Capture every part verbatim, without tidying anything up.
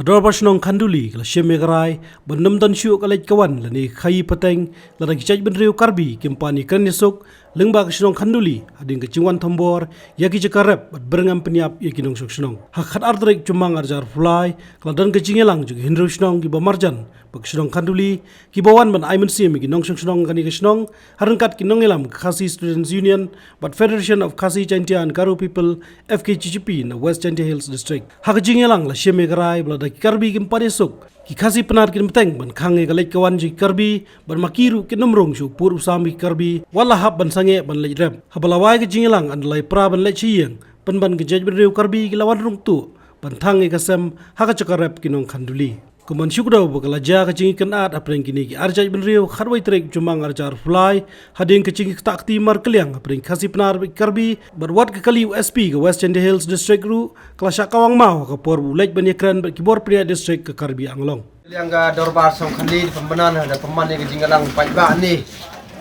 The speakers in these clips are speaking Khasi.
Dorbar Shnong Khanduli ka la shim ïa ka rai ban nym don shuh ka leit ka wan lane khaïi pateng lada ki jaitbynriew Karbi kim pan ïakren ïasuk lyngba ka shnong Khanduli hadien ka jingwan thombor ïa ki jaka rep bad byrngem pynïap ïa ki nongshong shnong. Ha ka khatar tarik Jymmang arhajar arphew lai ka la don ka jingïalang jong ki hynriew shnong kiba marjan bad ka shnong Khanduli kiba wan ban ai mynsiem ïa ki nongshong shnong kane ka shnong ha ryngkat ki nongïalam ka Khasi Students Union bad Federation of Khasi Jaintia and Garo People, F K G G P, na West Jaintia Hills District. Ha ka jingïalang la shim ïa ka rai ba lada ki Karbi kim pan ïasuk, ki Khasi Pnar kin bteng ban khang ïa ka leit ka wan jong ki Karbi bad ma ki ruh kin nym rung shuh u pud u sam ïa ki Karbi wat la hap ban sangeh ban leit rep. Haba la wai ka jingïalang ynda la ïapra ban leit sha ïing, pynban ki jaitbynriew Karbi ki la wan rung tuh ban thang ïa ka sem ha ka jaka rep ki nong Khanduli. Kumban shu kdew ba ka la jia ka jingïakynad hapdeng kine ki ar jaitbynriew khatwei tarik Jymmang arhajar arphew lai hadien ka jingïaktah kti markylliang hapdeng ki Khasi Pnar bad ki Karbi bad wat ka kali u S P ka West Jaintia Hills District ruh ka la shah kawang maw ha ka por ba u leit ban ïakren bad ki bor pynïaid district ka Karbi Anglong. Liang ka Dorbar Shnong Khanduli da pynbna da pynman ïa ka jingïalang paidbah ne.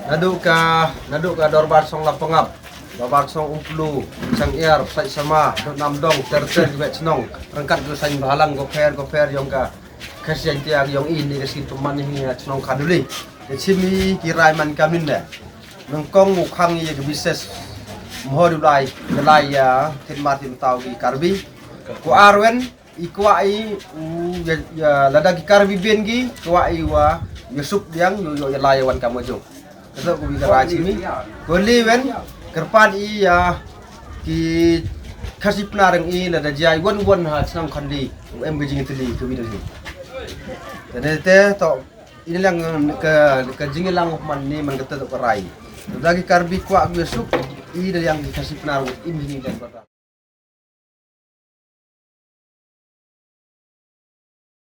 Naduh ka, naduh ka Dorbar Shnong Lapangap, Dorbar Shnong Umplu, Shangiar, Saitsama, Dok Namdong, ter ter ki wet shnong, ryngkat ki saiñ bhalang, ko pher ko pher ïong ka Khasi Jaintia ïong i ne ka skin pynman hi ïa shnong Khanduli. Ka shim ïa ki rai man ka mynne. Nyngkong u khang ïa ka bises mhor u lai, ka lai ïa thit mar thit taw ki Karbi. Ko arwen i kwah i u ïa, ïa lada ki Karbi bin ki kwah i wa ïa suk diang ïa, ïa, ïa lai ïa wan ka mojong. Ka to ku bi ka rai shim i. Ko liwen kyrpad i ïa ki Khasi Pnar ïong i lada jia i wan wan ha shnong Khanduli u em ka jingtylli ka wi da hi. Te ne te to ina lang ka, ka jingïalang man ne man ka to ka rai. Lada ki Karbi kwah ku ïa suk i da yang ki Khasi Pnar u im hi ni dan bata.